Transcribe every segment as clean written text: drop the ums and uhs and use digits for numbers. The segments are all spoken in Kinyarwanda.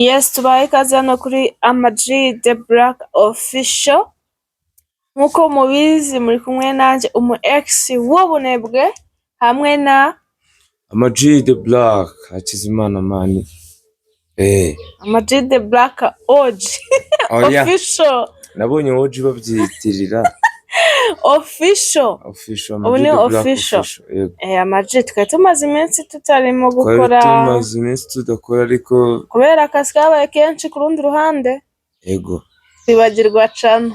Yes, tubahaye ikaze hano kuri Ama-G The Black Official. Nk'uko mubizi, muri kumwe nanjye, umu ex w'ubunebwe, hamwe na Ama-G The Black, Hakizimana mani. Ama-G The Black OG Oya. Official. Nabonye OG babyitirira. Official. Official. Ubu Ama-G ni The Black official. Official. Yego. Ama-G, twari tumaze iminsi tutarimo Twari gukora. tumaze iminsi tudakora, ariko kubera akazi kabaye kenshi ku rundi ruhande, twibagirwa channel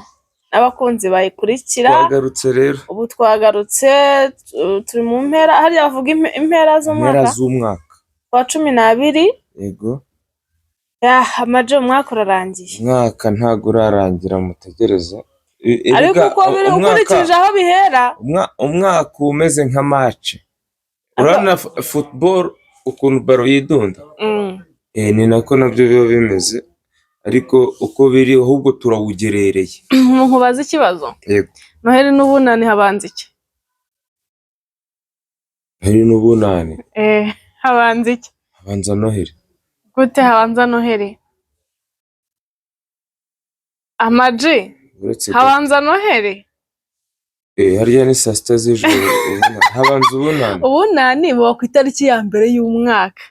n'abakunzi bayikurikira. Twagarutse rero. Ubu twagarutse, turi mu mpera, hariya bavuga impera Impera z'umwaka z'umwaka. wa 12. Yego. Yeah, Ama-G, umwaka urarangiye. Umwaka ntago urarangira, mutegereze. Ariko Erega uko biri, umwaka ukurikije aho bihera, umwaka umeze nka match. Urabona football ukuntu ballon yidunda? Ni nako nabyo biba bimeze, ariko uko biri ahubwo turawugerereye. Nkubaza ikibazo. Yego. Noheli n'Ubunani, habanza iki? Noheli n'Ubunani? Habanza iki? Habanza Noheli. Gute habanza Noheli, Ama-G? Uretse gato. Habanza Noheli. Harya ni saa 6 z'ijoro, habanza Ubunani. Ubunani buba ku itariki ya mbere y'umwaka,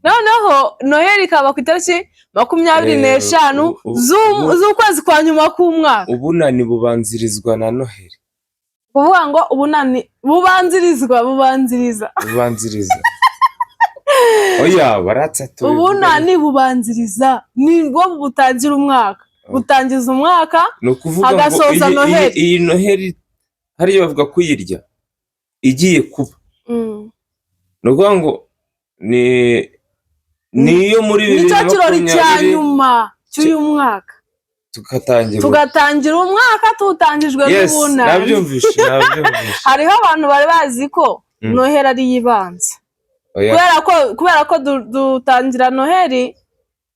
noneho Noheli ikaba ku itariki 25 z'ukwezi kwa nyuma k'umwaka. Ubunani bubanzirizwa na Noheli. Kuvuga ngo Ubunani bubanzirizwa, bubanziriza. Bubanziriza, oya, baratsa tubivuga. Ubunani bubanziriza, nibwo butangira umwaka, butangiza umwaka, Ni ukuvuga ngo hagasoza Noheli. Iyi Noheli hariya bavuga kuyirya igiye kuba, ni ukuvuga ngo ni iyo muri bibiri Nicyo na kirori cya makumyabiri nyuma cy'uyu mwaka. Tugatangira. Tugatangira umwaka tuwutangijwe n'Ubunani. Nabyumvishe, nabyumvishe. Hariho abantu bari bazi ko Noheli ari ibanza. Oya. Kubera ko dutangira Noheli,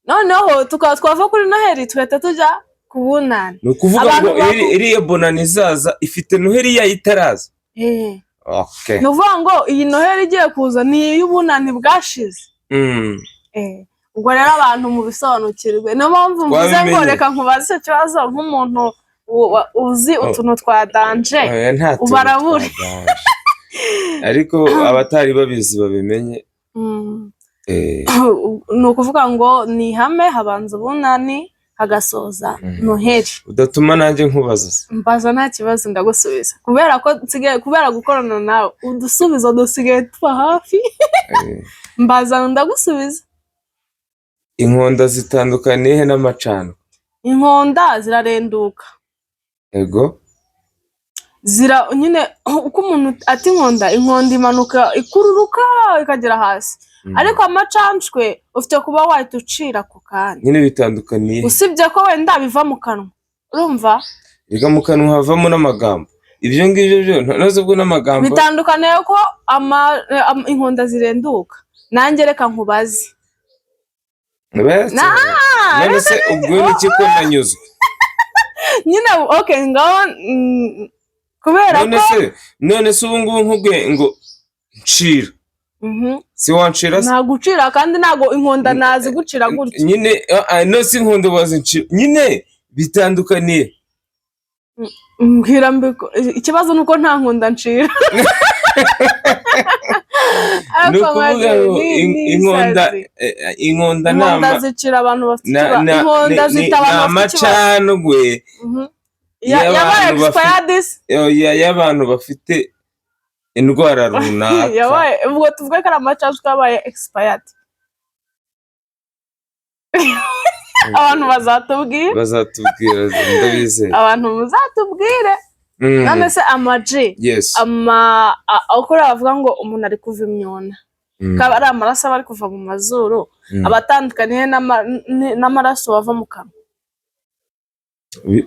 noneho tukaba twava kuri Noheli tugahita tujya ku Bunani. Ni ukuvuga Abantu ngo iriya Bonani izaza ifite Noheli yayo itaraza. Okay. Ni ukuvuga ngo iyi Noheli igiye kuza ni iy'Ubunani bwashize. Ubwo rero abantu mubisobanukirwe, niyo mpamvu mvuze ngo Twabimenye. reka nkubaze icyo kibazo nk'umuntu uzi utuntu twa danger. Oya, nta tuntu Ubarabure. twa danger. Ariko abatari babizi babimenye. Ni ukuvuga ngo ni ihame, habanza Ubunani, hagasoza Noheli. Udatuma nanjye nkubaza se. Mbaza, nta kibazo, ndagusubiza, kubera ko nsigaye, kubera gukorana nawe, udusubizo dusigaye tuba hafi. Mbaza, ndagusubiza. Inkonda zitandukaniye he n'amacandwe? Inkonda zirarenduka. Ego. Zira nyine uko umuntu ata inkonda, inkonda imanuka ikururuka ikagera hasi, ariko amacandwe ufite kuba wahita ucira ako kanya. Nyine bitandukaniye he? Usibye ko wenda biva mu kanwa, urumva? Reka, mu kanwa havamo n'amagambo, ibyo ngibyo byo ntazi ubwo n'amagambo. Bitandukaniye ko inkonda zirenduka. Nanjye reka nkubaze. None se ubwo ni iki ko nanyuzwe? Nyine okay, ngaho kubera None ko se ubu ngubu nkubwiye ngo ncira, si wancira se? Ntagucira, kandi ntago inkonda nazigucira gutya. Nyine no si inkonda wazincira nyine, bitandukaniye. Mbwira ikibazo ni uko nta nkonda ncira. Ni Ariko ukuvuga maze ngo ni inkonda isazi. Inkonda ni Inkonda zicira abantu bafite ikibazo, inkonda zita ni abantu bafite ikibazo. Amacandwe Yabaye y'abantu expired se? Oya, y'abantu bafite indwara runaka. Yabaye, ubwo tuvuge ko ari amacandwe yabaye expired, abantu bazatubwira. Bazatubwira, ndabizeye. Abantu muzatubwire. None se Ama-G, Yes. uko bavuga ngo umuntu ari kuva imyuna, kaba ari amaraso aba ari kuva mu mazuru, aba atandukaniye n'amaraso bava mu kanwa?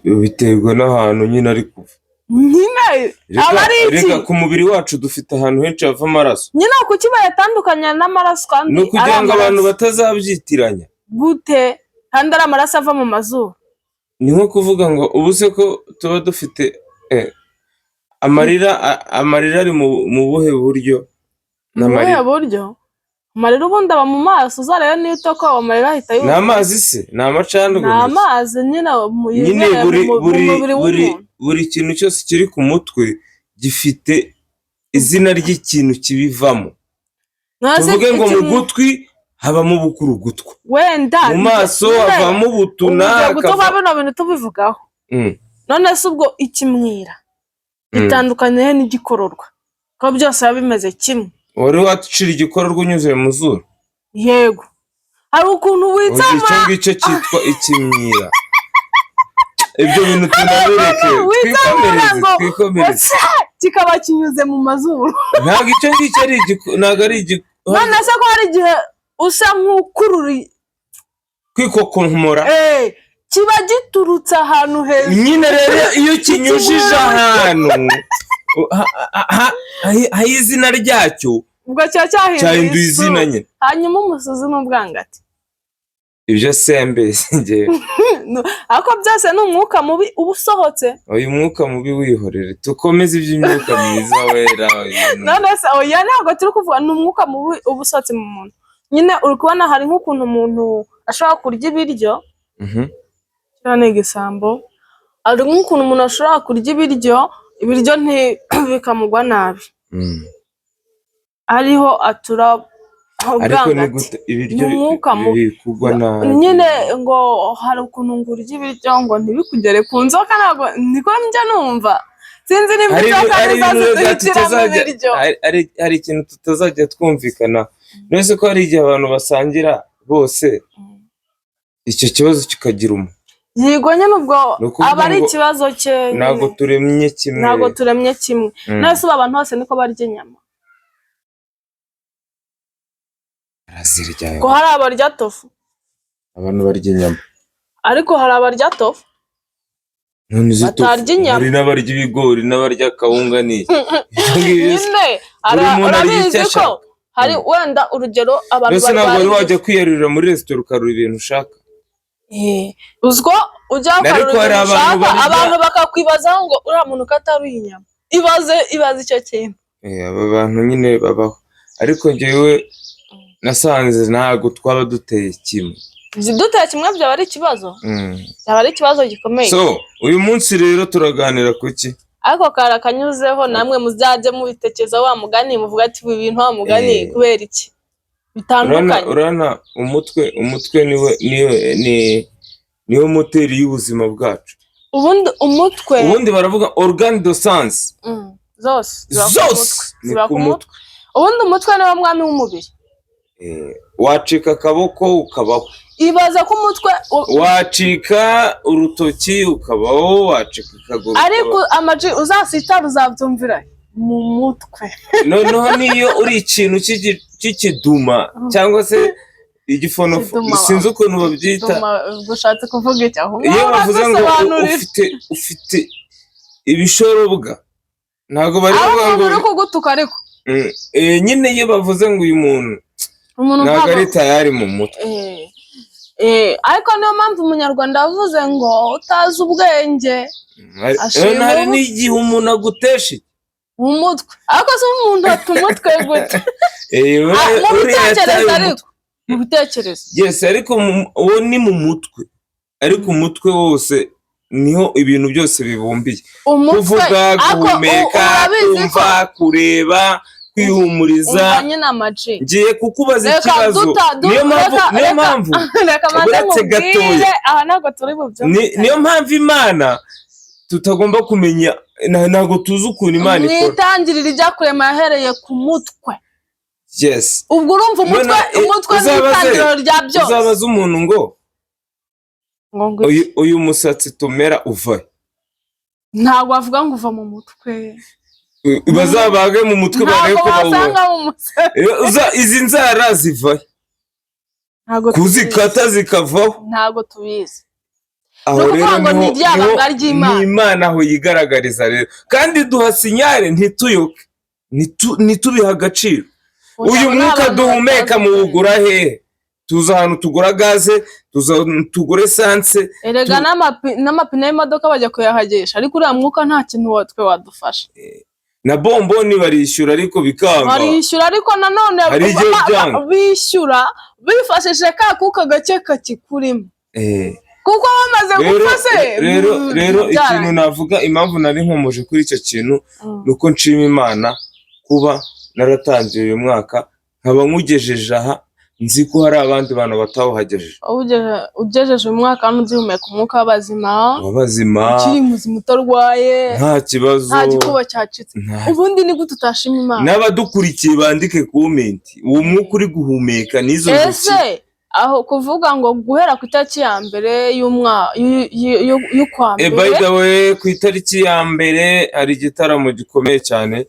Biterwa n'ahantu nyine ari kuva. Nyine aba ari iki? Reka, ku mubiri wacu dufite ahantu henshi hava amaraso. Nyine kuki bayatandukanya n'amaraso kandi Ni ari ukugira ngo abantu amaraso? batazabyitiranya. Gute kandi ari amaraso ava mu mazuru? Ni nko kuvuga ngo ubu se ko tuba dufite amarira, amarira ari mu buhe buryo? Mu buhe N'amarira buryo? Amarira ubundi aba mu maso, uzarebe niyo utokowe amarira ahita Ni yuzura. amazi se? Ni amacandwe? Ni amazi nyine Nyine yibereye buri mu buri mubiri buri w'umuntu. Buri kintu cyose kiri ku mutwe gifite izina ry'ikintu kibivamo. Ntazi Tuvuge ngo mu gutwi habamo ubukurugutwa, wenda mu maso nyine havamo ubutuna. Ubu gutuma hakava bino bintu tubivugaho. None se ubwo ikimwira gitandukanye he n'igikororwa, ko byose biba bimeze kimwe? Wari wacira igikororwa unyuze mu zuru? Yego, hari ukuntu Uzi icyo witsama. ngicyo cyitwa ikimyira. Ibyo bintu tunabireke. Witsamura Twikomereze. ngo Twikomereze. kikaba kinyuze mu mazuru. Ntabwo icyo ngicyo ari ntabwo ari None se ko hari igihe usa nk'ukurura Kwikokomora. Kiba giturutse ahantu hejuru. Nyine rero iyo kinyujije ahantu aho izina ryacyo Ubwo kiba cyahinduye cyahinduye isura. izina nyine. Hanyuma umusuzi n'ubwangati? Ibyo sembese njyewe. Ariko byose ni umwuka mubi uba usohotse. Uyu mwuka mubi wihorere, tukomeze iby'imyuka myiza wera ibintu. None se oya, ntabwo turi kuvuga, ni umwuka mubi uba usohotse mu muntu nyine. Uri kubona hari nk'ukuntu umuntu ashobora kurya ibiryo, kiriya ni igisambo, hari nk'ukuntu umuntu ashobora kurya ibiryo, ibiryo bikamugwa nabi, ariho atura Ariko ni ubwangati. gute ibiryo Ni umwuka mubi. bikugwa nabi? Nyine ngo hari ukuntu ngo urya ibiryo ngo ntibikugere ku nzoka, ntabwo niko njya numva, sinzi niba Hari inzoka hari nizo ibintu rega ziduhitiramo tutazajya ibiryo. hari ikintu tutazajya twumvikana. Uretse ko hari igihe abantu basangira bose, icyo kibazo kikagira umwe. Yego nyine, ubwo Ni ukuvuga aba ari ngo ikibazo cye nyine. Ntabwo turemye kimwe. Ntabwo turemye kimwe. None se ubu abantu bose niko barya inyama? Barazirya. Ko hari abarya tofu? Abantu barya inyama. Ariko hari abarya tofu. None izi tofu, Batarya inyama. hari n'abarya ibigori n'abarya kawunga n'iki. Ibyo ngibyo Nyine buri muntu arya icyo urabizi ko ashaka. hari wenda urugero abantu Mbese ntabwo wari barwara wajya kwiyarurira muri resitora ukarura ibintu ushaka? Uziko ujya Ariko ukarura hari ibintu abantu ushaka, barya- abantu bakakwibazaho ngo uriya muntu ko ataruye inyama. Ibaze, ibaze icyo kintu. Aba bantu nyine babaho, ariko njyewe nasanze ntabwo twaba duteye kimwe. Duteye kimwe byaba ari ikibazo, byaba ari ikibazo gikomeye. So uyu munsi rero turaganira ku ki? Ariko kari akanyuzeho, namwe muzajye mubitekereza wa mugani, muvuga ati ibi bintu wa mugani kubera iki bitandukanye. Urabona umutwe niwe moteri y'ubuzima bwacu. Ubundi umutwe Ubundi baravuga organe de sens Zose ziba ku zose mutwe. ni Ziba ku ku mutwe. mutwe. Ubundi umutwe niwo mwami w'umubiri. Wacika akaboko ukabaho. Ibaza ko umutwe Wacika urutoki ukabaho, wacika akaguru Ariko ukabaho. amaji uzasitara uzabyumvira mu mutwe. Noneho niyo uri ikintu cy'ikiduma cyangwa se igifonofo, Kiduma. sinzi ukuntu babyita. Duma, ushatse kuvuga iki aho? Iyo bavuze ngo Uradusobanurira. ufite ibishorobwa, ntabwo bari Aho kuvuga umuntu ngo uri kugutuka ariko. Nyine iyo bavuze ngo uyu muntu Umuntu ntabwo ntabwo ari tayari mu mutwe. Ariko niyo mpamvu umunyarwanda yavuze ngo utazi ubwenge ashima Hari n'igihe umuntu agutesha iki? Mu mutwe. Ariko se umuntu ata umutwe gute? Uriya Mu uriya bitekerezo. yataye Ariko umutwe. mu bitekerezo. Yes, ariko uwo ni mu mutwe, ariko umutwe wose niho ibintu byose bibumbiye. Umutwe Kuvuga, ariko guhumeka, urabizi ko kumva, kureba, kwihumuriza. Umva nyine amaji. Ngiye kukubaza Reka ikibazo. Niyo mpamvu niyo mpamvu reka maze uretse nkubwire gatoya. Aha ntabwo turi bubyumvikane. Niyo mpamvu Imana tutagomba kumenya, ntabwo tuzi ukuntu Imana Mu ikora. itangiriro ijya kurema yahereye ku mutwe. Yes. Ubwo urumva umutwe, None, umutwe ni itangiriro rya byose. Uzabaze umuntu ngo Ngo uyu musatsi tumera uva he? Ntabwo bavuga ngo uva mu mutwe. Bazabage mu mutwe barebe Ntabwo ko bawubona. wasanga mu mutwe. Izi nzara ziva he? Ntabwo tubizi. Kuzikata zikavaho. Ntabwo tubizi. Aho Ni ukuvuga rero ngo ni niho irya banga ry'Imana. ni Imana aho yigaragariza rero, kandi duha signal ntituyoke, ntitubihe agaciro. Kugira Uyu ngo mwuka n'abantu duhumeka batazi muwugura hehe? Tuza ahantu tugura gaze, tuza ahantu tugura essence. Erega n'amapine y'imodoka bajya kuyahagesha, ariko uriya mwuka nta kintu twe wadufasha. Na bomboni barishyura, ariko bikanga. Barishyura, ariko nanone Hari igihe byanga. Bishyura bifashishije ka kuka gake kakikurimo, kuko bamaze Rero gupfa se rero rero byarangiye. Ikintu navuga, impamvu nari nkomoje kuri icyo kintu, ni uko nshima Imana kuba naratangiye uyu mwaka nkaba nkugejeje aha. Nzi ko hari abandi bantu batawuhagejeje. Ugejeje umwaka hano ugihumeka umwuka w'abazima, Abazima, ukiri muzima, utarwaye, nta kibazo, nta gikuba cyacitse, ubundi ni gute utashima Imana? N'abadukurikiye bandike comment, uwo mwuka uri guhumeka n'izo ntoki. Ese aho kuvuga ngo guhera ku itariki ya mbere y'ukwa By mbere? the way, ku itariki ya mbere hari igitaramo gikomeye cyane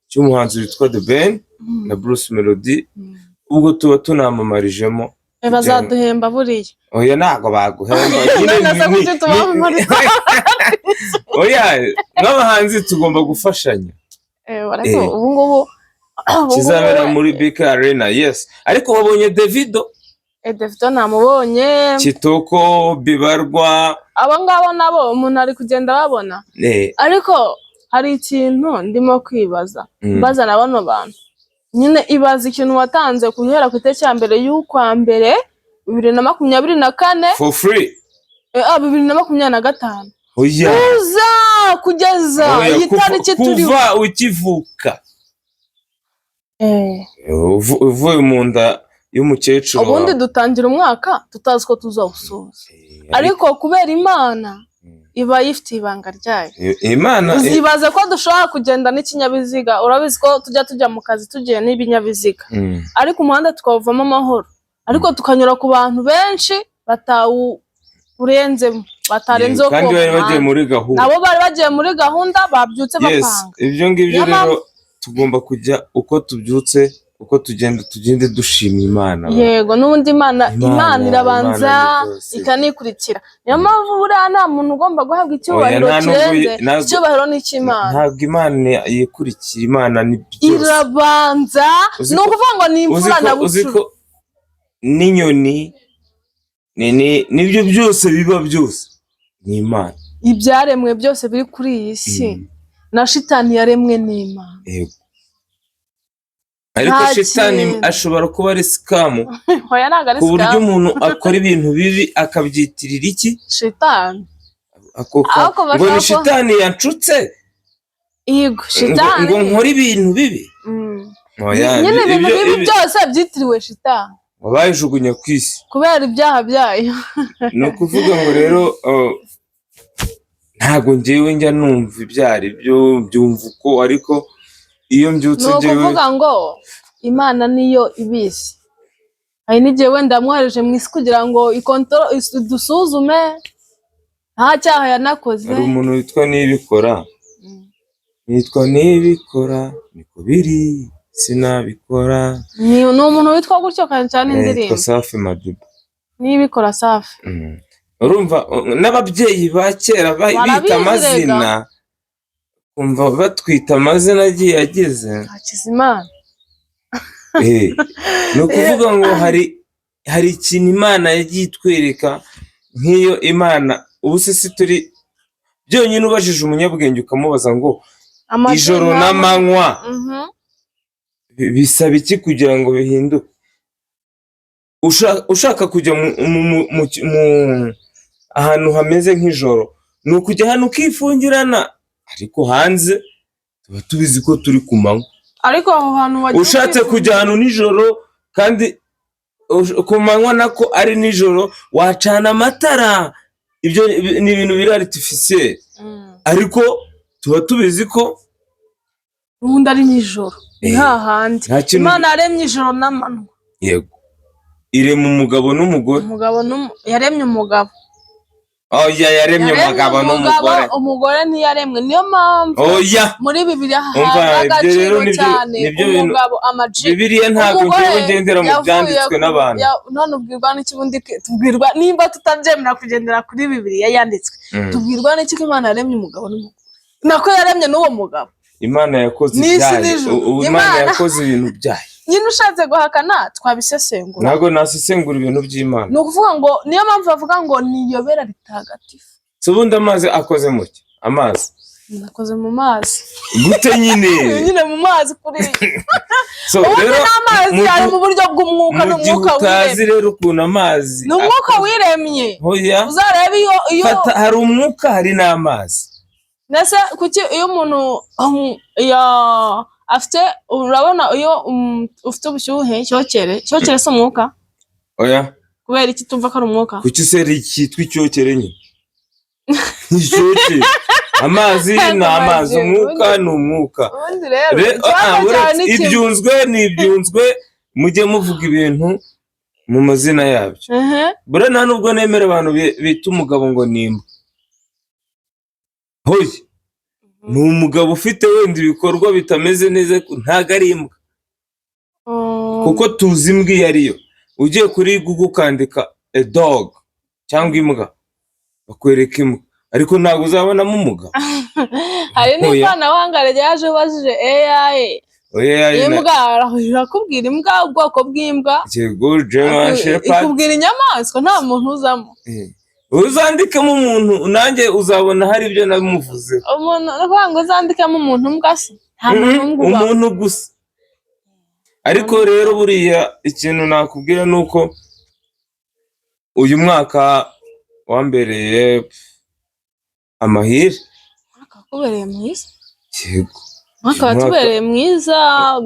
cy'umuhanzi witwa The Ben na Bruce Melody. Ubwo tuba tunamamarijemo. Bazaduhemba buriya. Oya, ntabwo baguhemba nyine. None se kuki tubamamariza? Oya, nk'abahanzi tugomba gufashanya. Ariko ubu Kizabera ngubu muri BK Arena, yes. Ariko wabonye Davido? Davido namubonye. Kitoko Bibarwa. Abo ngabo nabo umuntu ari kugenda babona. Ariko hari ikintu ndimo kwibaza, mbaza na bano bantu nyine. Ibaza ikintu watanze guhera ku itariki ya mbere y'ukwa mbere 2024, For free. 2025, Oya. uza kugeza Oya, iyi tariki turiho. Kuva ukivuka, uvuye mu nda y'umukecuru Ubundi wawe. Dutangira umwaka tutazi ko tuzawusoza, ariko kubera Imana iba yifitiye ibanga ryayo. Imana Uzibaze ko dushobora kugenda n'ikinyabiziga. Urabizi ko tujya mu kazi tugiye n'ibinyabiziga, ariko umuhanda tukawuvamo amahoro, ariko tukanyura ku bantu benshi batawurenzemo, batarenzeho Kandi k'uwo bari bagiye muhanda. muri gahunda. Nabo bari bagiye muri gahunda, babyutse bapanga. Ibyo ngibyo Niyo rero tugomba kujya, uko tubyutse, uko tugenda, tugende dushima Imana. Yego, n'ubundi Imana, Imana irabanza Imana ni byose. ikanikurikira. Niyo mpamvu buriya nta muntu ugomba guhabwa icyubahiro Oya, nta nubwo kirenze icyubahiro ni icy'Imana. Ntabwo Imana yikurikira, Imana ni byose. Irabanza. Uzi Ni ukuvuga ngo ni uzi imfura ko na uzi bucura. ko n'inyoni nibyo byose biba byose ni Imana. Ibyaremwe byose biri kuri iyi si, na shitani yaremwe n'Imana. Yego, ariko Nta shitani kintu. ashobora kuba ari scam, Hoya, ntabwo ari ku buryo scam. umuntu akora ibintu bibi akabyitirira iki? Shitani. Ako Ariko ngo ni bashaka shitani yanshutse Yego, ngo shitani. ngo nkore ibintu bibi. Oya, Nyine ibintu bibi byose byitiriwe shitani. Bayijugunya ku isi. Kubera ibyaha byayo. Ni ukuvuga ngo rero ntabwo ngewe njya numva ibyo ari byo, mbyumva uko, ariko iyo mbyutse Ni ngewe ukuvuga ngo Imana niyo ibizi. Hari n'igihe wenda yamwohereje mu isi kugira ngo dusuzume, nta cyaha yanakoze. Hari umuntu witwa Nibikora, nitwa Nibikora, niko biri, sinabikora. Ni umuntu witwa gutyo kandi cyane Yitwa indirimbo. Safi Madiba. Nibikora Safi. Urumva n'ababyeyi ba kera Barabizi. bita amazina, kumva batwita amazina agiye agize Hakizimana. Ni ukuvuga ngo hari ikintu Imana yagiye itwereka. Nk'iyo Imana, ubu se si turi byonyine, ubajije umunyabwenge ukamubaza ngo Amazina. ijoro n'amanywa bisaba iki kugira ngo bihinduke? Ushaka kujya ahantu hameze nk'ijoro, ni ukujya hano ukifungirana, ariko hanze tuba tubizi ko turi ku manywa. Ariko aho hantu wagiye Ushatse kujya ahantu nijoro kandi ku manywa nako ari nijoro, wacana amatara. Ibyo ni ibintu biri artificiel, ariko tuba tubizi ko Ubundi ari nijoro, ni hahandi. Nta kintu. Imana yaremye ijoro n'amanywa. Yego, irema umugabo n'umugore. Umugabo yaremye umugabo. Oya, yaremye umugabo n'umugore. Umugore ntiyaremwe. Niyo mpamvu Oya. muri Bibiliya Umva, hahabwa ibyo agaciro rero cyane nibyo bintu- umugabo amaji. Bibiliya ntabwo Umugore ngewe ngendera mu yavuye byanditswe n'abantu. None ubwirwa n'iki ubundi tubwirwa nimba tutabyemera kugendera kuri Bibiliya yanditswe, tubwirwa n'iki ko Imana yaremye umugabo n'umugore, nako yaremye n'uwo mugabo? Imana yakoze N'isi ibyayo. n'ijuru. Ubu Imana Imana- yakoze ibintu byayo. Nyine ushatse guhakana twabisesengura. Ntabwo nasesengura ibintu by'Imana. Ni ukuvuga ngo niyo mpamvu bavuga ngo ni iyobera ritagatifu. Si ubundi amazi akoze muke, amazi Nakoze mu mazi. Gute nyine? Nyine mu mazi kuri So ubundi rero n'amazi ari mu buryo bw'umwuka, ni mu gihe umwuka utazi wiremye. rero ukuntu amazi Ni umwuka wiremye. Hoya. Uzarebe iyo Fata, hari umwuka, hari n'amazi. Ndetse kuki iyo umuntu afite, urabona iyo ufite ubushyuhe, icyokere, icyokere si umwuka? Oya. Kubera iki tumva ko ari umwuka? Kuki se cyitwa icyokere nyine? Icyokere, amazi ni amazi, umwuka ni umwuka. Ubundi rero ikibazo cyawe uretse ni kimwe. Ibyunzwe ni ibyunzwe, mujye muvuga ibintu mu mazina yabyo. Buriya nta nubwo nemera abantu bita umugabo ngo ni imbwa. Hoya, ni umugabo ufite wenda ibikorwa bitameze neza, ntabwo ari imbwa. Kuko tuzi imbwa iyo ariyo. Ugiye kuri Google ukandika "a dog" cyangwa imbwa, bakwereka imbwa, ariko ntabwo uzabonamo umugabo. Hari Oya. n'ikoranabuhanga ryaje, ubajije AI Oya, imbwa, irakubwira imbwa, ubwoko bw'imbwa. Yego, German Shepherd. Ikubwira inyamaswa, nta muntu uzamo. Uzandikemo umuntu, nanjye uzabona hari ibyo namuvuzeho. Umuntu, ni ukuvuga ngo uzandikemo umuntu mbwa se, nta muntu mbwa ubaho. Umuntu gusa. Ariko rero buriya ikintu nakubwira ni uko uyu mwaka wambereye amahire. Umwaka wakubereye mwiza. Yego. Umwaka Uyu mwaka- watubereye mwiza,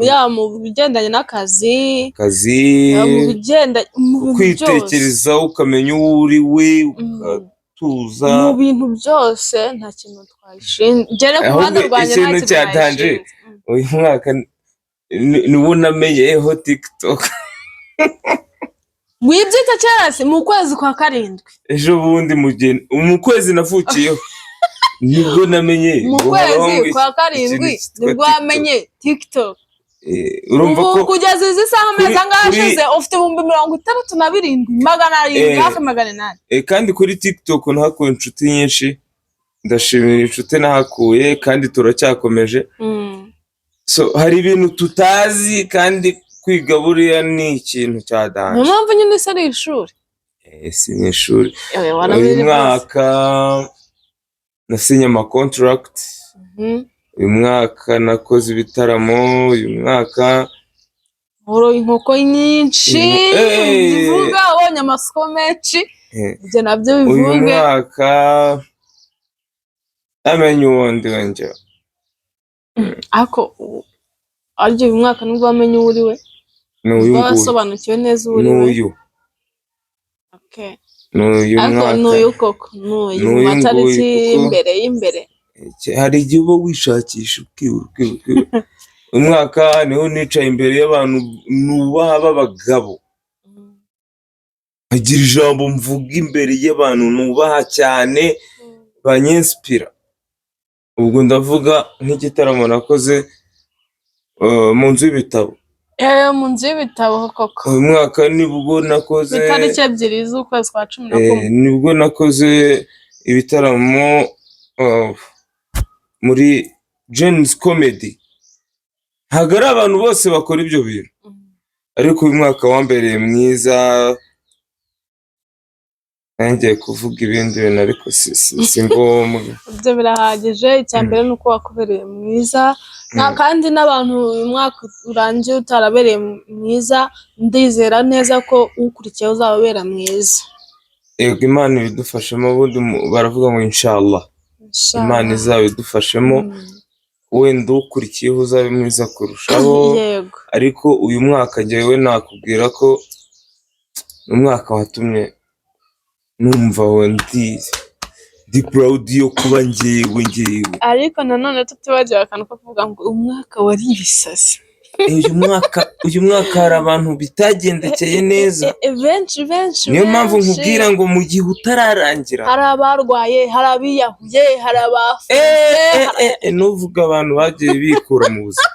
yaba mu bigendanye n'akazi, Akazi, yaba mu bigendanye mu bintu byose. Kwitekerezaho, ukamenya uwo uri we, ukatuza. Mu bintu byose nta kintu twayishinja ngere ku ruhande Ahubwo rwanjye, nta ikintu kintu cyatanje, nayishinja. Uyu mwaka niwo namenyeyeho TikTok. Wibyita kera se, mu kwezi kwa karindwi. Ejo bundi, mu gihe mu kwezi navukiyeho, nibwo namenye Mu ngo habaho kwezi ngo kwa ikintu karindwi cyitwa nibwo TikTok. wamenye TikTok? Urumva Ubu ko kugeza izi saha, amezi angahe ashize, ufite 67,700, hafi 800. Kandi kuri TikTok nahakuye inshuti nyinshi. Ndashimira inshuti nahakuye, kandi turacyakomeje. So hari ibintu tutazi, kandi kwiga buriya ni ikintu cya Niyo danger. mpamvu nyine isi ari ishuri. Si mu ishuri. Ewe, waramenye Uyu rwose. mwaka nasinye ama contract. Uyu mwaka nakoze ibitaramo. Uyu mwaka Woroye inkoko nyinshi. Zivuga wabonye amasoko menshi. Ibyo nabyo Uyu bivuge. mwaka namenye uwo ndi we njyewe. Ariko aryo uyu mwaka nibwo wamenye uwo uri we? Ni uyu Nibwo nguyu. wasobanukiwe neza uwo uri we? N'uyu. Okay. Ni uyu Ariko mwaka. n'uyu koko, n'uyu mu N'uyu matariki nguyu kuko- y'imbere y'imbere. Hari igihe uba wishakisha, ukibura, ukibura, ukibura. Umwaka niho nicaye imbere y'abantu nubaha b'abagabo, nkagira ijambo mvuga imbere y'abantu nubaha cyane, banyensipira. Ubwo ndavuga nk'igitaramo nakoze mu nzu y'ibitabo. Mu nzu y'ibitabo koko. Uyu mwaka nibwo nakoze Ku itariki 2 z'ukwezi kwa cumi na kumwe. Nibwo nakoze ibitaramo muri Gen-Z Comedy. Ntabwo ari abantu bose bakora ibyo bintu, ariko uyu mwaka wambereye mwiza. Ngiye kuvuga ibindi bintu, ariko si ngombwa. Ibyo birahagije. Icya mbere ni uko wakubereye mwiza. Kandi n'abantu uyu mwaka urangiye utarabereye mwiza, ndizera neza ko ukurikiyeho uzababera mwiza. Yego, Imana ibidufashemo. Ubundi baravuga ngo inshallah, Imana izabidufashemo, wenda ukurikiyeho uzabe mwiza kurushaho. Ariko uyu mwaka njyewe nakubwira ko ni umwaka watumye numva ndi proud yo kuba njyewe. Ariko nanone tutibagiwe akantu ko kuvuga ngo umwaka wari ibisazi. Uyu mwaka hari abantu bitagendekeye neza. Benshi, benshi. Niyo mpamvu Benshi. nkubwira ngo mu gihe utararangira. Hari abarwaye, hari abiyahuye, hari abafunze. Nuvuga abantu bagiye bikura mu buzima.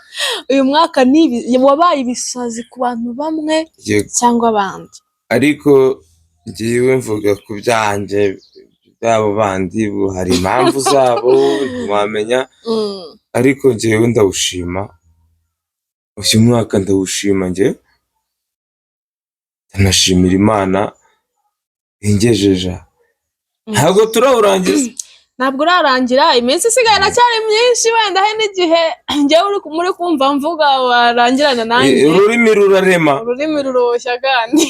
Uyu mwaka wabaye ibisazi ku bantu bamwe cyangwa abandi. Ariko njyewe mvuga ku byanjye, byabo bandi bo hari impamvu zabo ntiwamenya. Ariko njyewe ndawushima uyu mwaka, ndawushima njye, ndanashimira Imana ingejeje aha. Ntabwo turawurangiza. Ntabwo urarangira, iminsi isigaye iracyari myinshi, wenda he n'igihe njyewe uri muri kumva mvuga warangirana nanjye. Ururimi rurarema. Ururimi ruroshya kandi.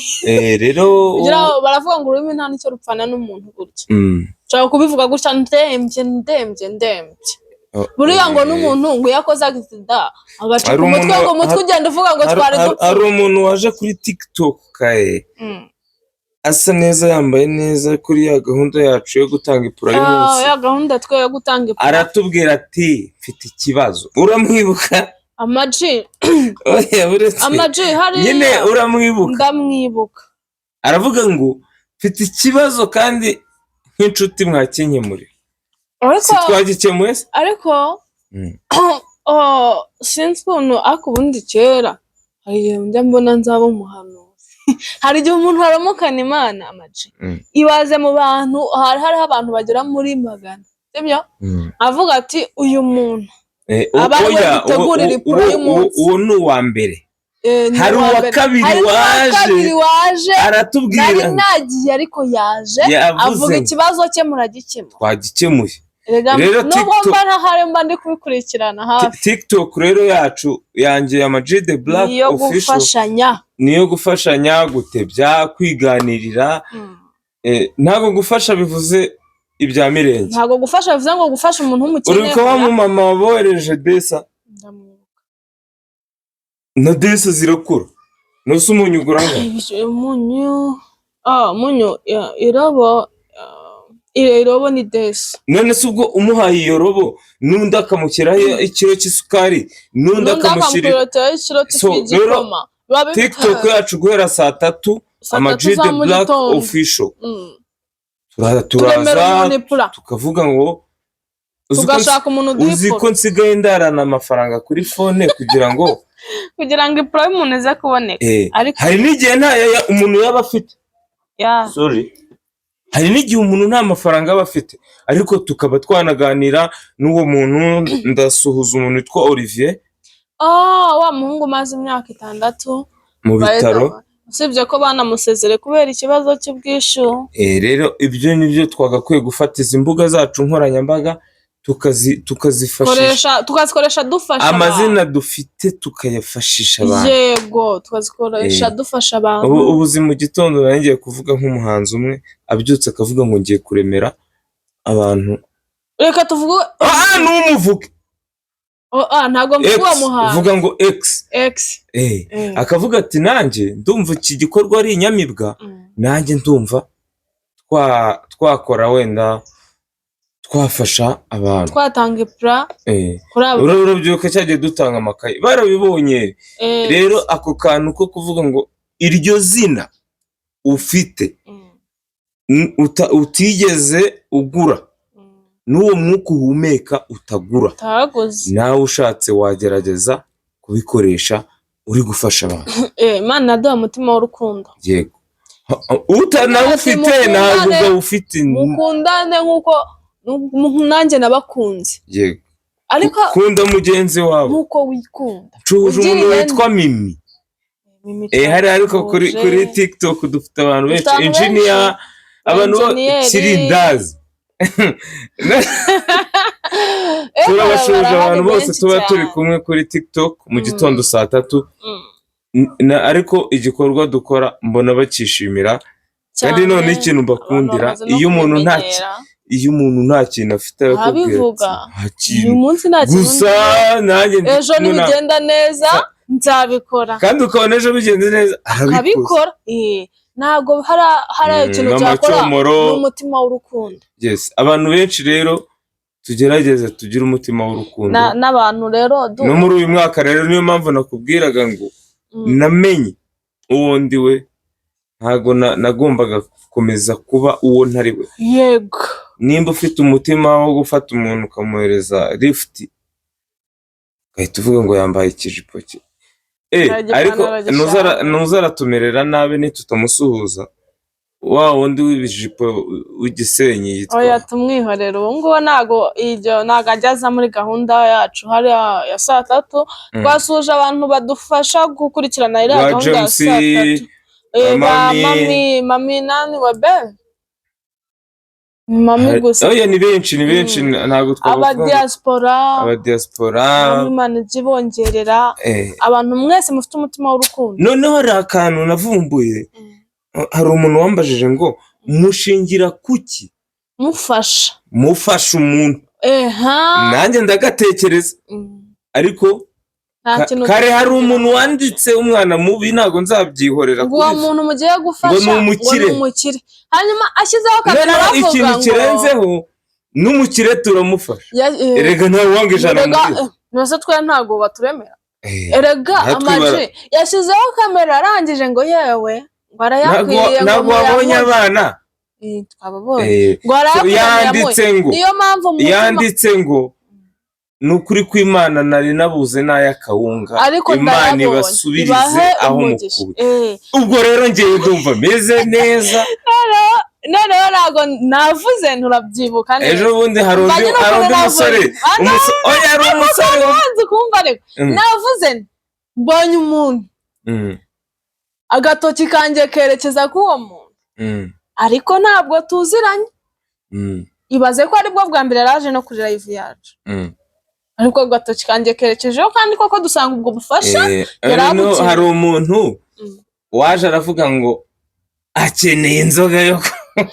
Rero Kugira ngo baravuga ngo ururimi nta n'icyo rupfana n'umuntu gutya. Nshobora kubivuga gutya ndembye, ndembye, ndembye. Oh, Buriya ngo n'umuntu ngo iyo akoze accident agacika Hari umutwe, umuntu ngo umutwe ugenda uvuga ngo twari dupfuye. Hari umuntu waje kuri TikTok kaye asa neza, yambaye neza, kuri ya gahunda yacu yo gutanga ipura y'umunsi. Ya gahunda twe yo gutanga ipura. Aratubwira ati: "Mfite ikibazo." Uramwibuka? Amaji. Oya, uretse Amaji hariya. Nyine uramwibuka? Ndamwibuka. Aravuga ngo: "Mfite ikibazo kandi nk'inshuti mwakinkemurira." Ariko Si twagikemuye se? Ariko oh, sinzi ukuntu, ariko ubundi kera hari igihe njya mbona nzaba umuhanuzi. Hari igihe umuntu aramukana Imana, amaji. Ibaze mu bantu hari hariho abantu bagera muri 100, sibyo? Avuga ati: "Uyu muntu aba ari we Oya, dutegurira ipura y'umunsi." Uwo ni uwa mbere. Ni Hari uwa uwa mbere. kabiri Hari n'uwa waje. kabiri waje, Aratubwira nari nagiye ariko yaje yavuze avuga ngo ikibazo cye, muragikemura. Twagikemuye. Erega Rero nubwo mba ntahari mba ndi kubikurikirana hafi. TikTok rero yacu yanjye ya Ama-G The Black Niyo Official gufashanya. Niyo gufashanya, gutebya, kwiganirira. Ntabwo gufasha bivuze ibya mirenge. Ntabwo gufasha bivuze ngo gufasha umuntu w'umukene. Uri kuba mu mama wabohereje desa. Ndamwibuka. Na desa zirakura, nose umunyu ugura angahe? Umunyu, umunyu irobo, irobo ni desi. None se ubwo umuhaye iyo robo, n'undi akamushyiraho ikiro cy'isukari, n'undi n'undi akamushyira akamukuriraho ikiro So, cy'igikoma, biba TikTok yacu guhera saa tatu, Saa Ama-G tatu za The mu Black gitondo. Official. Turemera Turaza umuntu ipura. tukavuga ngo uzi ko Tugashaka umuntu uduha uzi ko ipura. nsigaye ndarana amafaranga kuri phone kugira ngo Kugira ngo ipura y'umuntu ize kuboneka. Ariko Hari n'igihe nta umuntu yaba afite. Sorry, hari n'igihe umuntu nta mafaranga aba afite, ariko tukaba twanaganira n'uwo muntu. Ndasuhuza umuntu witwa Olivier. Ah, wa muhungu umaze imyaka 6 mu bitaro. Usibye ko banamusezere kubera ikibazo cy'ubwishyu. Rero ibyo ni byo twagakwiye gufata izi mbuga zacu nkoranyambaga tukazifashisha. Tukazikoresha dufasha abantu. Amazina dufite tukayafashisha abantu. Yego, tukazikoresha dufasha abantu. Ubu mu gitondo nari ngiye kuvuga nk'umuhanzi umwe abyutse akavuga ngo ngiye kuremera abantu. Reka tuvuge. Ah, ntumuvuge. Oh, ntabwo mvuga uwo X muhanzi. Vuga ngo X. X. Akavuga ati: "Nanjye ndumva iki gikorwa ari inyamibwa, nanjye ndumva twakora wenda twafasha abantu." Twatanga ipura kuri abo. Urabyibuka cyagiye dutanga amakayi, barabibonye. Rero ako kantu ko kuvuga ngo iryo zina ufite utigeze ugura, n'uwo mwuka uhumeka utagura, Utaguze. nawe ushatse wagerageza kubikoresha uri gufasha abantu. Imana yaduha umutima w'urukundo. Yego, utanawufite Mukundane. ntabwo ubwo ufite. Mukundane nk'uko nanjye nabakunze. Yego. Ariko Kunda mugenzi wawe nk'uko wikunda. Ncuhuje umuntu Ugirire witwa Mimi. Mimi. Hari ariko kuri Twahuje. kuri TikTok dufite abantu benshi. Dufite abantu Engineer, benshi. abantu Engineer. Kirindazi. Turabashuje Barahari abantu bose benshi tuba turi cyane. kumwe kuri TikTok mu gitondo saa tatu. Ariko igikorwa dukora mbona bakishimira kandi Cyane. none ikintu mbakundira, Abantu bamaze no iyo umuntu nta kubimenyera. iyo umuntu nta kintu afite arakubwira ati Abivuga. nta Uyu kintu munsi nta kintu gusa nanjye ndi ejo kumwe nibigenda neza nzabikora. Kandi ukabona ejo bigenze neza arabikoze. Akabikora. Ntabwo hari ikintu Mama cyakora Cyomoro. n'umutima w'urukundo. Yes, abantu benshi rero tugerageze tugire umutima w'urukundo. N'abantu rero No muri uyu mwaka rero niyo mpamvu nakubwiraga ngo namenye uwo ndi we, ntabwo nagombaga gukomeza kuba uwo ntari we. Nimba ufite umutima wo gufata umuntu ukamuhereza lifuti, ugahita uvuga ngo yambaye ikijipo cye. Igipantaro Ariko gishaka. ntuzaratumerera nabi nitutamusuhuza, wa wundi w'ibijipo w'igisenyi yitwa Oya, tumwihorere ubu ngubu, ntabwo ibyo ntabwo ajya aza muri gahunda yacu hariya ya saa tatu. Twasuhuje abantu badufasha gukurikirana iriya Ba gahunda ya James, saa tatu. ba Ba Mami. Mami, Mami nani wa be Mami gusa. Oya, ni benshi, ni benshi, ntabwo twabavuga ngo Abadiaspora. Abadiaspora. Namwe Imana ijye ibongerera. Abantu mwese mufite umutima w'urukundo. Noneho hari akantu navumbuye. Hari umuntu wambajije ngo mushingira kuki mufasha mufasha umuntu? Nanjye ndagatekereza, ariko Nta kintu kare hari dushingira. umuntu wanditse umwana mubi, ntabwo nzabyihorera Ngo uwo kuri muntu mugiye gufasha Ngo ni umukire. Ngo ni umukire, hanyuma ashyizeho kamera Noneho aravuga ikintu ngo kirenzeho, n'umukire turamufasha. Erega ntawe wanga 100 Erega, muri nose twe ntabwo baturemera? Erega Natwe Ama G yashyizeho kamera, arangije ngo yewe, ngo arayakwiriye, ngo Ntabwo wabonye muyamuhe. abana? Twababonye. Ngo So arayakwiriye, yanditse muyamuhe. ngo Niyo mpamvu umutima yanditse ngo ni ukuri kw'Imana nari nabuze n'ay'akawunga, Ariko Imana ndayabonye. ibasubirize Ibahe aho umugisha. mukuye. Ubwo rero ngewe ndumva meze neza. Noneho ntabwo navuze, nturabyibuka neza. Ejo bundi hari undi Mvanye hari undi n'ukuntu musore navuze. Ah, oya, hari umusore Wanze kumva ariko. Navuze nti, mbonye umuntu, agatoki kanjye kerekeza kuri uwo muntu, ariko ntabwo tuziranye. Ibaze ko aribwo bwa mbere yaraje no kuri live yacu, ariko agatoki kanjye kerekejeho, kandi koko dusanga ubwo bufasha yari Noneho abukeneye. hari umuntu waje aravuga ngo akeneye inzoga yo kunywa.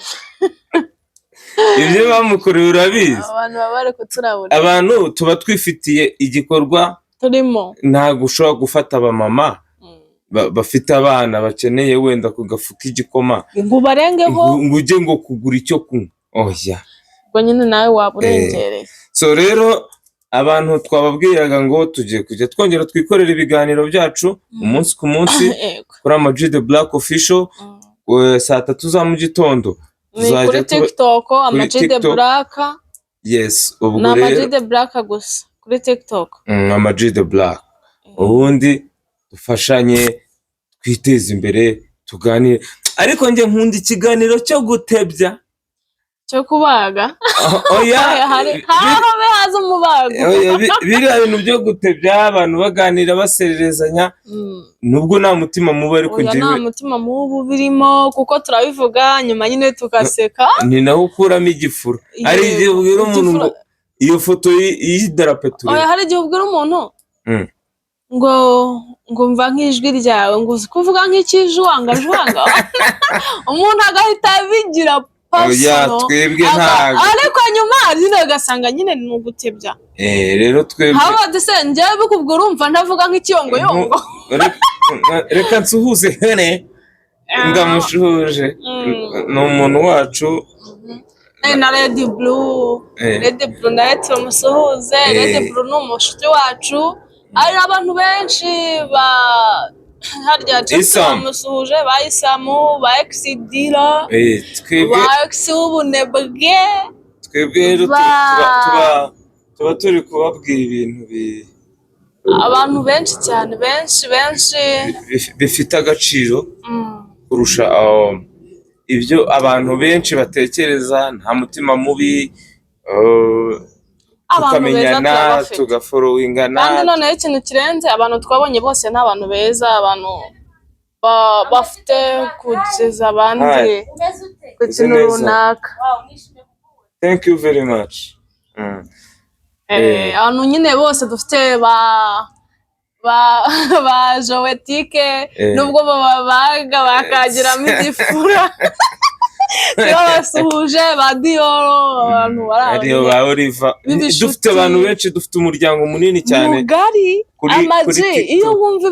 Ibyo bamukoreye urabizi. Abantu baba bari kuturabura. Abantu tuba twifitiye igikorwa turimo. Ntabwo ushobora gufata abamama bafite abana bakeneye wenda ku gafu k'igikoma ngo ubarengeho, ngo ujye ngo kugura icyo kunywa, oya. Ubwo nyine nawe waba urengereye. So rero abantu twababwiraga ngo tugiye kujya twongera twikorera ibiganiro byacu umunsi ku munsi kuri Ama G The Black Official, saa 3 za mu gitondo. Ni Tuzajya kuri TikTok, Ama G The TikTok. Black. Yes, ubwo Ni Ama G rero The Black gusa kuri TikTok. Ama G The Black. Ubundi dufashanye, twiteze imbere, tuganire. Ariko njye nkunda ikiganiro cyo gutebya. Cyo kubaga? Oya. Hari habe haza umubago. Oya, biriya bintu byo gutebya, abantu baganira, basererezanya, nubwo nta mutima mubi, ariko Oya, nta njyewe mutima mubi birimo, kuko turabivuga nyuma nyine tugaseka. Ni nawe ukuramo igifuro. Hari igihe ubwira umuntu ngo iyo foto y'idarapo Oya, turebe. hari igihe ubwira umuntu ngo mva nk'ijwi ryawe, ngo uzi kuvuga nk'ikijuwanga juwanga, umuntu agahita abigira Oya, personal. twebwe ntabwo. Ariko nyuma nyine ugasanga nyine ni ugutebya. Rero twebwe Haba se njyewe bikubwira, urumva ntavuga nk'ikiyongoyongo? Reka nsuhuze hene, ndamushuhuje, ni umuntu wacu. Na Red Blue. Red Blue nawe tumusuhuze. Red Blue ni umushuti wacu. Hari abantu benshi ba harya Jackson. Isam. Bamusuhuje, ba Isamu, ba Exidira, Twebwe ba Ex w'ubunebwe. Twebwe rero tuba turi kubabwira ibintu Abantu benshi cyane, benshi benshi. bifite agaciro kurusha ibyo abantu benshi batekereza. Nta mutima mubi, Abantu beza tukamenyana, turabafite. tugafollowingana. Kandi noneho ikintu kirenze, abantu twabonye bose ni abantu beza, abantu bafite kugeza abandi Hi. ku Meze kintu neza. runaka. Thank you very much. Abantu nyine bose dufite ba Joetike, nubwo bababaga bakagiramo igifura, turabasuhuje, ba Dioro, abantu bari aho Ariyo nyine. ba Oliver. B'ibishuti. Dufite abantu benshi, dufite umuryango munini cyane Mugari. kuri Ama G, TikTok. iyo wumva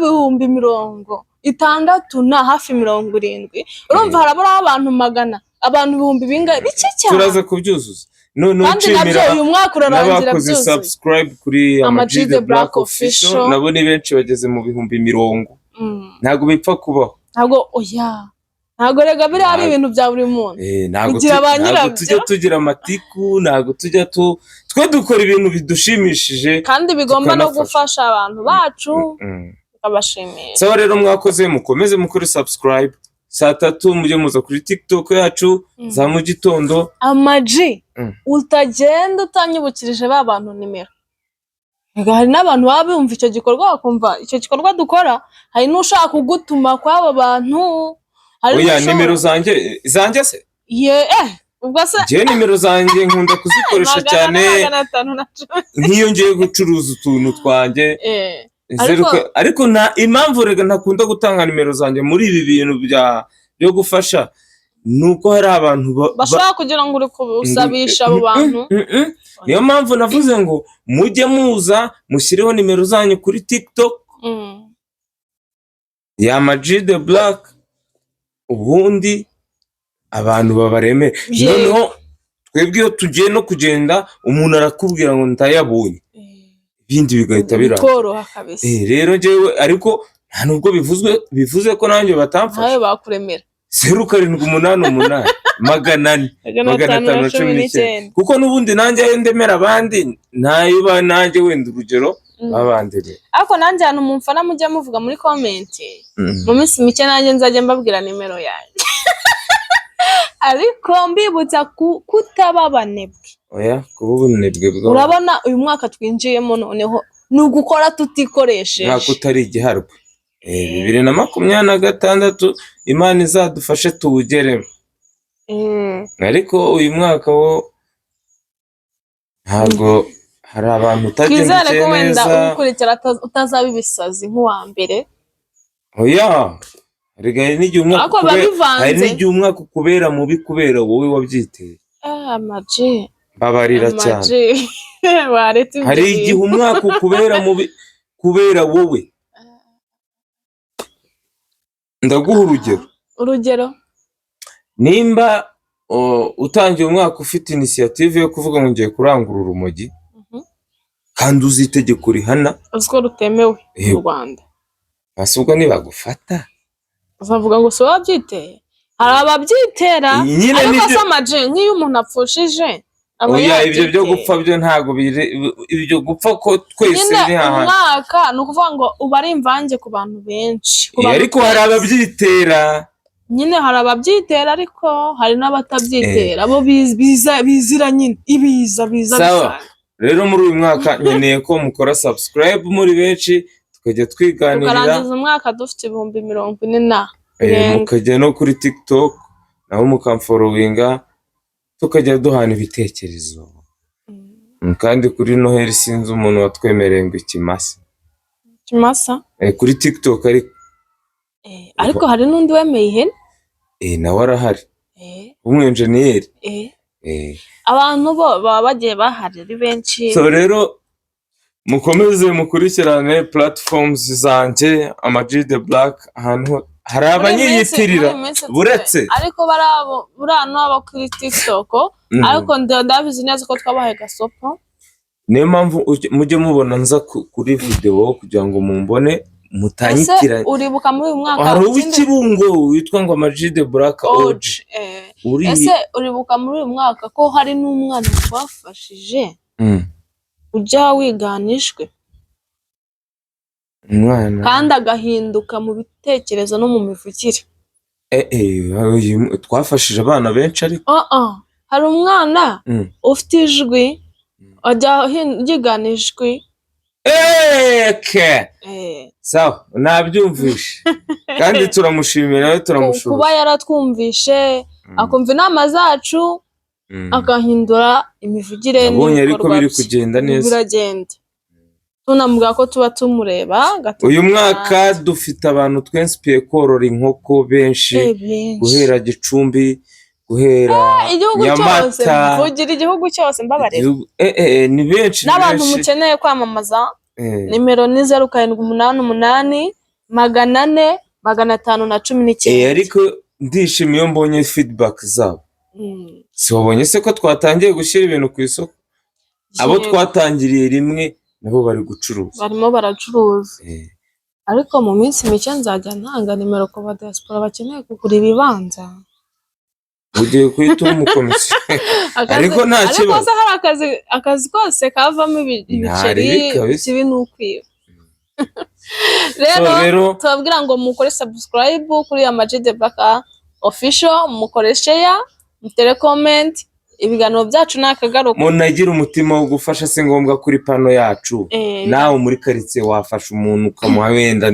60,000 na hafi 70, urumva haraburaho abantu magana, abantu ibihumbi bingahe, bike cyane. Turaza kubyuzuza. Noneho Kandi nabyo nshimira uyu mwaka urarangira n'abakoze byuzuye. subscribe kuri Ama Ama G G The The Black Black Official. Official. Nabo ni benshi, bageze mu 40,000. Ntabwo bipfa kubaho. Ntabwo, oya, ntabwo rega biriya ari ibintu bya buri muntu. Ntabwo Kugira ba ntabwo nyirabyo. tujya tugira amatiku, ntabwo tujya tu twe dukora ibintu bidushimishije Kandi bigomba no tukanafasha. gufasha abantu bacu, tukabashimisha. Sawa rero, mwakoze, mukomeze mukore subscribe. Saa 3 mujye muza kuri TikTok yacu za mu gitondo. Ama G, utagenda utanyibukirije ba bantu nimero. Ega hari n'abantu baba bumva icyo gikorwa, bakumva icyo gikorwa dukora, hari n'ushaka kugutuma kw'abo bantu, hari Oya, n'ushobora nimero zanjye se? Ye. Ubwo se Njyewe nimero zanjye nkunda kuzikoresha 400, cyane 510. nk'iyo ngiye gucuruza utuntu twanjye. Zeru ariko nta impamvu rega ntakunda gutanga nimero zanjye muri ibi bintu byo gufasha, ni uko hari abantu Bashobora kugira ngo uri kubusabisha abo bantu. Niyo mpamvu navuze ngo mujye muza mushyireho nimero zanyu kuri TikTok ya Ama-G The Black, ubundi abantu babaremere. Noneho twebwe iyo tugiye no kugenda, umuntu arakubwira ngo ndayabonye, ibindi bigahita birangira. Bikoroha kabisa. Rero njyewe ariko nta nubwo bivuze ko nanjye batamfasha. Nawe bakuremera. 0788 400 519, kuko n'ubundi nanjye ayo ndemera abandi ntayo nanjye wenda urugero babandemera. Ariko nanjye ahantu mumfana mujya muvuga muri comment, mu minsi mike nanjye nzajya mbabwira nimero yanjye, ariko mbibutsa kutaba abanebwe. Oya, kuba ubunebwe bwo Urabona uyu mwaka twinjiyemo noneho ni ugukora tutikoresheje. Mwaka utari igiharwe. 2026, Imana izadufashe tuwugeremo. Ariko uyu mwaka wo ntabwo hari abantu Twizere utagendekeye ko wenda neza. ukurikira utazaba ibisazi nk'uwa mbere. Oya, erega hari n'igihe umwaka Ariko biba bivanze. hari n'igihe umwaka ukubera mubi kubera wowe wabyiteye. Ah, Ama-G. Mbabarira cyane. Ama-G, waretse ibyo Hari bintu. igihe umwaka ukubera mubi kubera wowe. Ndaguha urugero. Urugero? Nimba utangiye umwaka ufite initiative yo kuvuga ngo ngiye kurangura urumogi, kandi uzi itegeko rihana, Uzi ko rutemewe mu Rwanda. Ese ubwo ntibagufata? Uzavuga ngo si wowe wabyiteye? Hari ababyitera. Nyine Ariko nibyo. se Ama-G, nk'iyo umuntu apfushije aba Oya, ibyo byo yabyiteye. gupfa byo ntabwo biri, ibyo gupfa ko twese Nyine ni hahandi. umwaka ni ukuvuga ngo uba ari imvange ku bantu benshi, ku bantu Ariko hari twese. ababyitera. Nyine hari ababyitera, ariko hari n'abatabyitera, bo bizira nyine ibiza biza Sawa. bisanga. Rero muri uyu mwaka nkeneye ko mukora subscribe muri benshi, tukajya twiganirira. Tukarangiza umwaka dufite 40,000 na birenga. Mukajya no kuri TikTok naho mukamfollowinga, tukajya duhana ibitekerezo. Kandi kuri Noheli sinzi umuntu watwemereye ngo ikimasa. Kimasa? Kuri TikTok ariko. Ariko hari n'undi wemeye ihene. Nawe arahari, w'umwenjeniyeri. Abantu bo baba bagiye bahari ari benshi. So rero mukomeze mukurikirane platforms zanjye, Ama-G The Black, ahantu hari abanyiyitirira. Muri iyi minsi Buretse. Ariko bariya buriya n'abo kuri TikTok, ariko ndabizi neza ko twabahaye gasopo. Niyo mpamvu mujye mubona nza kuri video kugira ngo mumbone Ese mutanyitiranye. uribuka muri uyu mwaka Hari ikindi- uw'Ikibungo witwa ngo Ama-G The Black OG. OG. Uri Ese uribuka muri uyu mwaka ko hari n'umwana twafashije ujya wiganishwe, Umwana kandi agahinduka mu bitekerezo no mu mivugire? Twafashije abana benshi ariko. Oh, oh. Hari umwana ufite ijwi, ajya yigana ijwi. Eke. Sawa, nabyumvishe kandi turamushimira nawe, turamushura. Kuba yaratwumvishe, akumva inama zacu, agahindura imivugire Nabonye ariko n'ibikorwa biri bye. kugenda neza. Biragenda, tunamubwira ko tuba tumureba. Uyu mwaka dufite abantu twinspiye korora inkoko benshi, Benshi. guhera Gicumbi, guhera Igihugu cyose. Nyamata. Mvugira igihugu cyose, mbabarira. Ni benshi, ni N'abantu benshi. mukeneye kwamamaza, nimero ni 0788 400 519. Ariko ndishima iyo mbonye feedback zabo. Si wabonye se ko twatangiye gushyira ibintu ku isoko? Abo Yego. twatangiriye rimwe nabo bari gucuruza. Barimo baracuruza. Ariko mu minsi mike nzajya ntanga nimero ku ba diaspora bakeneye kugura ibibanza. Ugiye guhita uba umukomisiyo. Ariko nta Ariko kibazo. se hari akazi kose kavamo ibiceri? Ntaribi kabisa. Ikibi ni ukwiba. So Rero rero tubabwira ngo mukore subscribe kuri Ama G The Black Official, mukore share, mutere comment. Ibiganiro byacu ni akagaruka. Umuntu agira umutima wo gufasha, si ngombwa kuri pano yacu. Nawe muri karitsiye wafasha umuntu, ukamuha wenda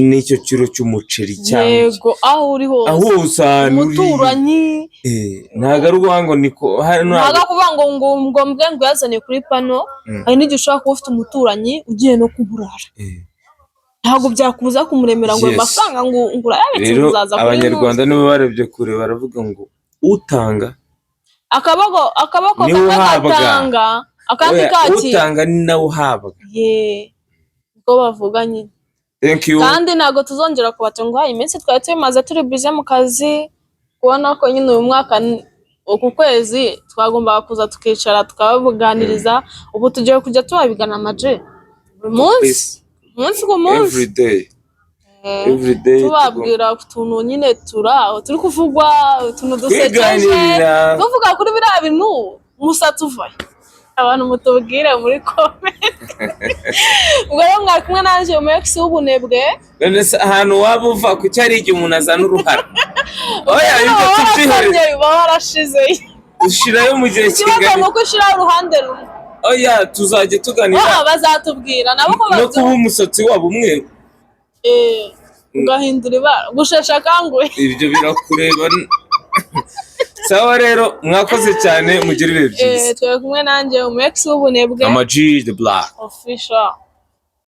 n'icyo kiro cy'umuceri cyangwa iki. Yego, aho uri hose. Aho hose ahantu uri. Umuturanyi. Ntabwo ari ukuvuga ngo niko hano. Ntabwo kuvuga ngo mbwe ngo uyazane kuri pano. Hari n'igihe ushobora kuba ufite umuturanyi ugiye no kuburara, ntabwo byakubuza kumuremera ngo ayo mafaranga ngo urayabitse, Rero uzaza kuri Abanyarwanda nibo barebye kure, baravuga ngo utanga akaboko niwe kamwe uhabwa. gatanga, akandi Oya, kakira. Utanga ni nawe uhabwa. Ye, ubwo bavuga nyine. Thank you. Kandi ntabwo tuzongera kubatenguha. Iminsi twari tubimaze turi busy mu kazi, kubona ko nyine uyu mwaka uku kwezi twagombaga kuza tukicara tukababuganiriza. Ubu tugiye kujya tubabigana amaje buri munsi, Peace. umunsi ku munsi. Every day, every day. Tubabwira utuntu nyine turi aho turi kuvugwa, utuntu dusekeje. Twiganirira. Tuvuga kuri biriya bintu, umusatsi uvayo. Abantu mutubwire muri comment. Ubwo rero mwari kumwe nanjye, umu ex w'ubunebwe. None se ahantu waba uva, kuki hari igihe umuntu azana uruhara? Oya, ibyo tubyihorere. Warasamye, uba warashize. Ushirayo mu gihe Ikibazo kingana ni uko ushyiraho uruhande rumwe. Oya, tuzajya tuganira. Oh, bazatubwira nabo ko No kuba umusatsi waba umweru. Ugahindura ibara, gushesha akanguhe. Ibyo birakureba. Sawa rero, mwakoze cyane, mugire ibihe byiza. Twari kumwe nanjye, umu ex w'ubunebwe. Ama G The Black. Official.